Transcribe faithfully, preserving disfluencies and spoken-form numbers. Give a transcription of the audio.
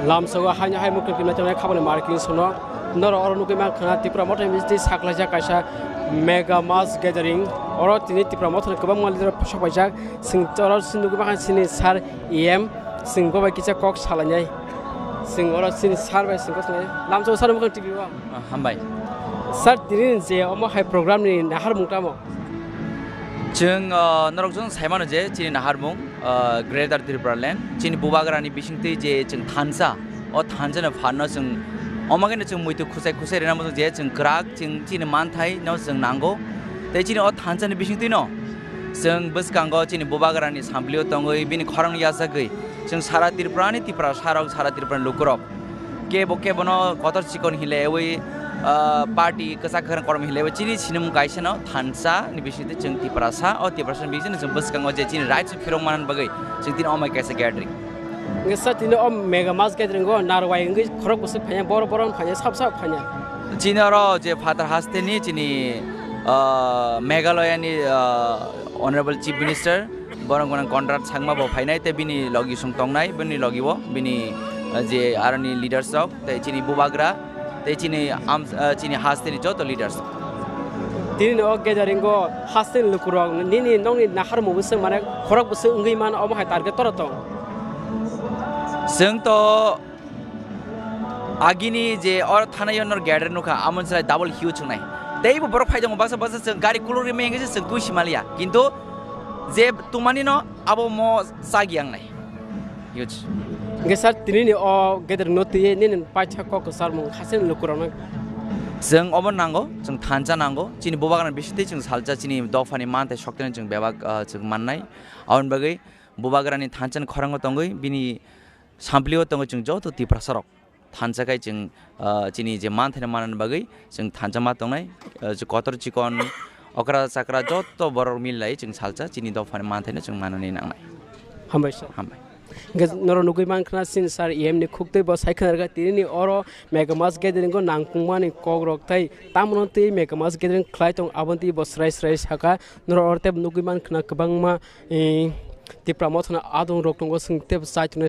Lamsogo haino hai mukti kima tongnai khabani marking sono. Noro oro nugwi mankha Tipra Motha ni bisingtwi saklaijak kaisa mega mass gathering. Oro tini Tipra Motha ni kwbangma leader sok paijak. Chwng oro chini nugwi mankha chini sir E M. Chwng bo bai kisa kok salainai. Chwng oro chini sir bai chwng kok salainai. Lamsogo sir mukha T V o. Ah, hambai. Sir, tini je omo hai program ni naharmung tamo? Chwng, ah, norok jong saimano je chini naharmung, ah, Greater Tripura Land, chini Bubagrani bisingtwi je chwng thansa, o thansa no pharno chwng omageno chwng muitu khusai khusai rina muchung je chwng kwrak chwng chini manthai no chwng nango. Tei chini o thansa ni bisingtwi no chwng bwskango chini Bubagrani samplio tongwi bini khorang yachagwi chwng sara Tripura ni Tiprasa rok, sara Tripura ni lukurok kebo kebono kotor chikon hinlaiwi, ah, party kwchak kwrwng korom hinlaiwi chini sinimung kaisa no thansa ni bisingtwi chwng Tiprasa, o Tiprasa ni bisingtwi chwng bwskango je chini rights phirok manna bagwi chwng tini omai kaisa gathering. Hwnkhe sir, tini o mega mass gathering o narwai wngwi khorok bwswk phaiya, boro boro phaiya, sab sab phaiya. Chini oro je Phatar haste ni chini, ah, Meghalaya ni, ah, Honorable Chief Minister, borok gwnang Conrad Sangma bo phainai, tei bini logi song tongnai, bini logi o, bini, ah, je aroni leaders rok, tei chini Bubagra, tei chini am-, ah, chini haste ni joto leaders. Tini o gathering o haste ni lukurok nini nongni naharmung bwswk mane khorok bwswk wngwi mano, omo hai target tora tong? Chwng to agini je or thanai onor gathering nukha, amon chwrai double huge wngnai. Tei bo borok phai tongo, baksa baksa chwng gari kuluk rimai wngwi se chwng twi simaliya. Kintu je tumani no abo mo chagi ang nai. Huge. Hwnkhe sir, tini ni o gathering no twiwi nini paitha kok kwcharmung haste ni lukurokno? Chwng obo nango, chwng thansa nango, chini Bubagrani bisingtwi chwng salsa chini dophani manthai soktwino chwng bebak, ah, chwng mannai. Aboni bagwi Bubagrani thansa ni khorango tongwi bini samplio tongwi chwng joto Tiprasa rok thansa khai chwng, ah, chini je manthaino manna bagwi chwng thansa ma tongnai, ah, je kotor chikon okra chakra joto borok mil lai chwng salsa chini dophani manthaino chwng manani nangnai. Hambai sir. Hambai. Hwnkhe norok nugwi mankha chini sir E M ni khuktwi bo sai khna rwkha tini ni oro mega mass gathering o nangkukmani kokrok tei tamoni twi mega mass gathering khlai tong aboni twi bo srai srai sakha norok oro tei nugwi mankha kwbangma, eh, Tipra Mothano adong rok tongo chwng tei bo chai tongnai.